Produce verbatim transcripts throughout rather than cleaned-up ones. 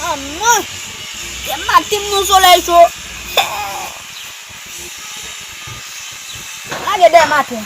Manman, kè maten m nan solèy cho. Lage dèyè maten.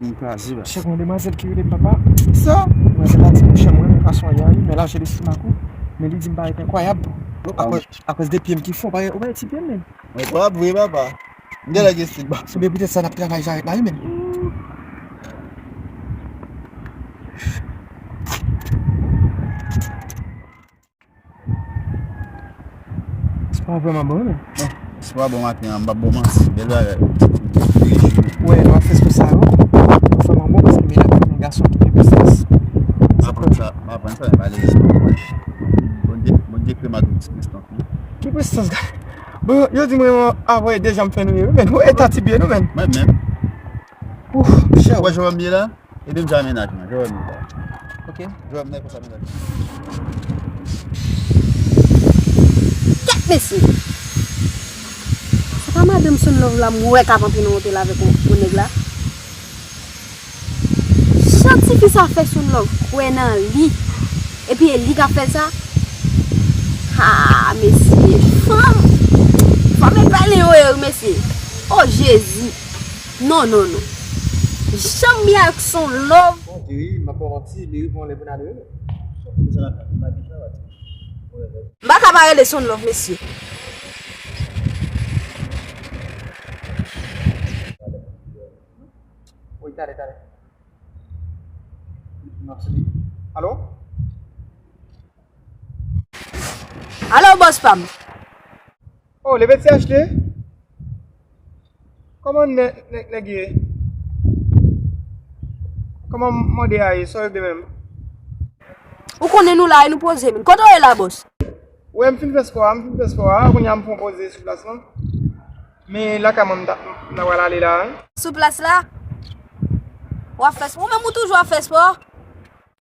Vin kraze, baz. Chèk yon demwazèl ki rele papa. Sa? Demwazèl la di mouche mwen, men fason y a, men lajè lespri m ak ou. Men li di m parèt enkwayab. Akoz, akoz de pye m ki fon, ou pa wè ti pye m, men. Enkwayab vre, papa. M genlè gen stil, baz. Se byen poutèt sa n ap travay jarèt la, wi, men. Espwa vrèman bon, wi, men. Non, espwa bon maten an, m p ap ba w manti. Bèl bagay. Ou wè, nou ap fè espwa sa yo. Espwa vrèman bon, paske men la gen gason ki gen prestans. M ap pran sa, m ap pran sa, men pa lè espwa mwen. Bondye, Bondye kreye m ak yon ti prestans, wi. Ki prestans, gade? Bon, yo di mwen, apre de jan m fè nou ye, wi, men. Ou eta ti byen, nou, men. Mwen menm. Ouf, chè. Ou wè jan m ye la? Epi m jan mennaj mwen, Jerome li la. Ok. Jerome nan konsa mennaj mwen. Kèt mesye! Se pa madanm Soun Love la m wè k ap antre nan otèl avèk yon, yon nèg la? Jan tifi sa fè Soun Love kwè nan li, epi e li k ap fè l sa? Ha, mesye, fanm! Fanm e pale yo ye, wi, mesye. O Jezi! Non, non, non. Jan m ye ak Soun Love. Bon, Jerry, m ap ba w manti, li rive yon lè pou n ale, wi. M pa ka pa rele Soun Love, mesye. Wi, talè, talè. Alo? Alo, bòs pa m. Oh, le petit acheté? Kòman nè-, nè-, nèg ye? Kòman mande a ye? Sa w ye de menm? Ou konnen nou la e nou poze, men. Kote w ye la, bòs? Wè, m fin fè spò a, m fin fè spò a. Kounye a m fè yon poze sou plas lan. Men lakay mwen, m ta, m ta pral ale la, wi. Sou plas la? W ap fè spò? Ou menm ou toujou ap fè spò?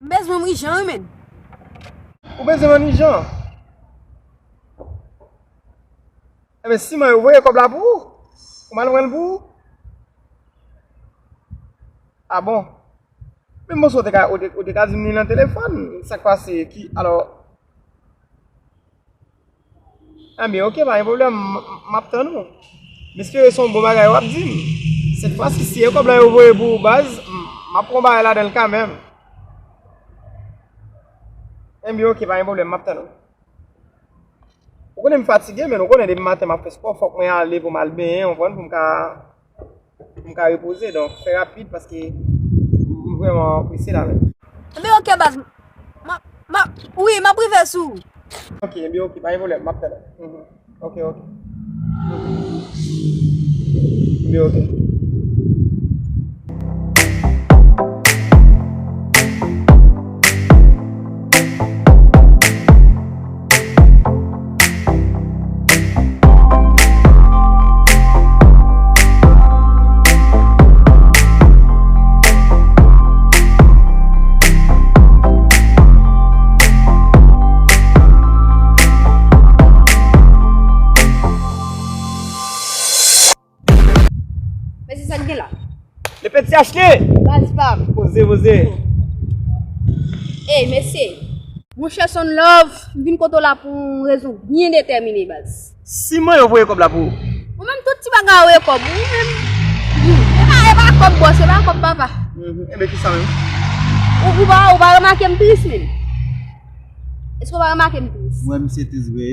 M bezwen w ijan, wi, men. Ou bezwen mwen ijan? Enben, siman yo voye kòb la pou ou? Ou mal pran l pou ou? A bon? Men bon, si w te ka, ou te, ou te ka di m li nan telefòn. Sa k pase? Ki, alò? Enben, ok, pa gen pwoblèm, m, m, m ap tann ou. M espere se yon bon bagay w ap di m. Sèt fwa si, si e kòb la yo voye pou ou, baz, m, m ap pran yon bagay ladan l kanmenm. Enben, ok, pa gen pwoblèm, m ap tann ou. Ou konnen m fatige, men ou konnen depi maten m ap fè spò, fòk mwen ale pou m al benyen, w konprann, pou m ka, pou m ka repoze. Donk, fè rapid paske m vrèman prese la, men. Enben, ok, baz. M ap, m ap, wi, m ap rive sou ou. Ok, enben, ok, pa gen pwoblèm, m ap tann ou. Mhm. Ok, ok. Mhm. Enben, ok. Mesye, sa k gen la? Le petit acheté! Baz pa m. Poze, poze. Ey, mesye. Monchè Soun Love, m vin kote w la pou yon rezon byen detèmine, baz. Siman yo voye kòb la pou ou. Ou menm, tout ti bagay ou voye kòb ou, ou menm. E pa Pa kòb bòs, se pa kòb papa. Mhm. Enben, ki sa menm? Ou, ou pa, ou pa remake m tris menm? Èske ou pa remake m tris? Mwen, misye tris vre.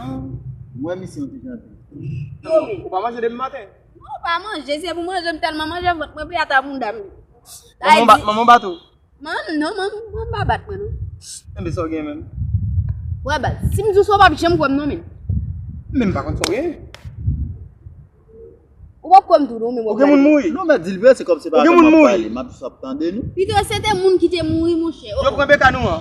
Ah. Mwen, misye yon ti jan tris. Ou pa manje depi maten? Non, ou pa manje, se pou manje, m tèlman manje, vant mwen pi ata bounda m. Manman bat, manman bat ou? Manman, non, manman, manman pa bat mwen, non. Enben, sa w gen menm? Wè, baz, si m di w sa, w p ap janm kwè m, non, menm. Menm pa konn sa w gen. Ou p ap kwè m tou, non, menm. Ou gen moun mouri? Non, men di l vre, se kòm se pa avè m w ap pale, m ap jis ap tande nou. Pito, se te moun ki te mouri, monchè. Yo pran Bekan ou an?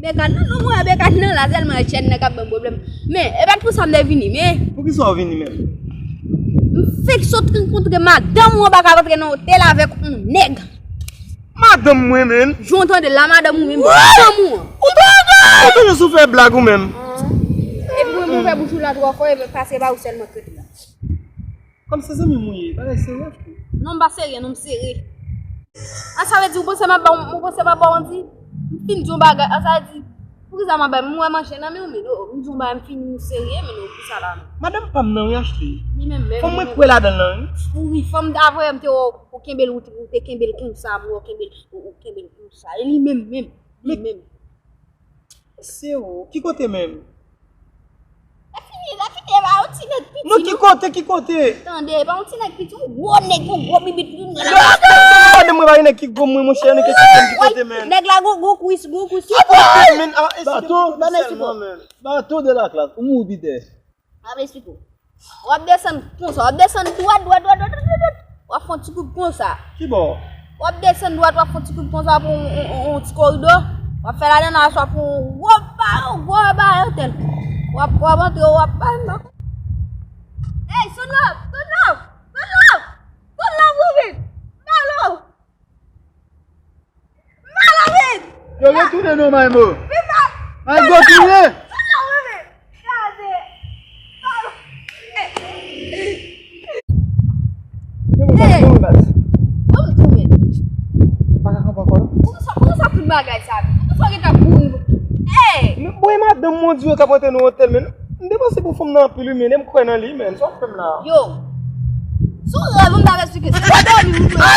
Bekan nan, non, mwen, Bekan nan, la, sèlman chèn nan k ap ban m pwoblèm. Men, e pa t pou sa m te vini, men. Poukisa w vini menm? M fèk sot rankontre madanm ou anba k ap antre nan otèl avèk yon nèg. Madanm mwen menm. Jan w tande la, madanm ou menm, madanm ou an. Ou tande? Ou toujou sou fè blag ou menm. Epi mwen, mwen fè bouch ou la twò fò, e paske pa ou sèlman k rete la. Kòm se zanmi m ou ye, bagay serye tou. Non, m pa serye, non, m sere. An, sa vle di, ou panse m ap ba w, ou panse m ap ba w manti? M fin di yon bagay, an, sa vle di, poukisa m ap ba, m wè manchè nan men w, men, oh, m di yon bagay, m fin serye, men, oh, poukisa la, non? Madanm pa m nan, wi, Ashley. Li menm, menm. Fanm mwen kwè ladan l lan, wi. Ou ri, fanm, daprè m te wè w, ou kenbe l, ou te, ou te kenbe l konsa, m wè w kenbe l, ou, ou kenbe l konsa. E li menm, menm, li menm. Se ou, ki kote menm? Lè fini, lè fini, e pa yon ti nèg piti, non. Non, ki kote, ki kote? Tande, e pa yon ti nèg piti, yon gwo nèg, yon gwo bibit, yon nèg. Gade mwen, pa gen nèg ki gwo mwen, monchè, nèg ki gwo mwen, ki kote menm? Nèg la gwo, gwo kwis, gwo kwis. Ki kote menm? Ah, Bato, sèlman menm. Bato de la klas, ou mouri pite. M ap esplike w. W ap desann konsa, w ap desann dwat, dwat, dwat, dwat, dwat, dwat. W ap fè yon ti koub konsa. Ki bò? W ap desann dwat, w ap fè yon ti koub konsa pou yon, yon, yon, yon ti koridò. W ap fè ladan nan aswa pou yon gwo ba, yon gwo ba yon tèl. W ap, w ap antre, w ap bay m nan. Hey, Sonlove, Sonlove, Sonlove, Sonlove, ou vin? Malo! Malavit! Yo retounen non, Maymo. Maymo tounen. Hey! Bon, m tounen. Pa ka kanpe ankò, non? Poukisa, poukisa tout bagay sa? Poukisa w gentan kouri? Hey! Men, bon, e madanm mwen di yo k ap antre nan otèl, men m depanse pou fanm nan anpil, wi, men m kwè nan li, men sa w ap fè m la? Yo! Se yon rèv, m t ap esplike. Se pa dòmi, m kwè.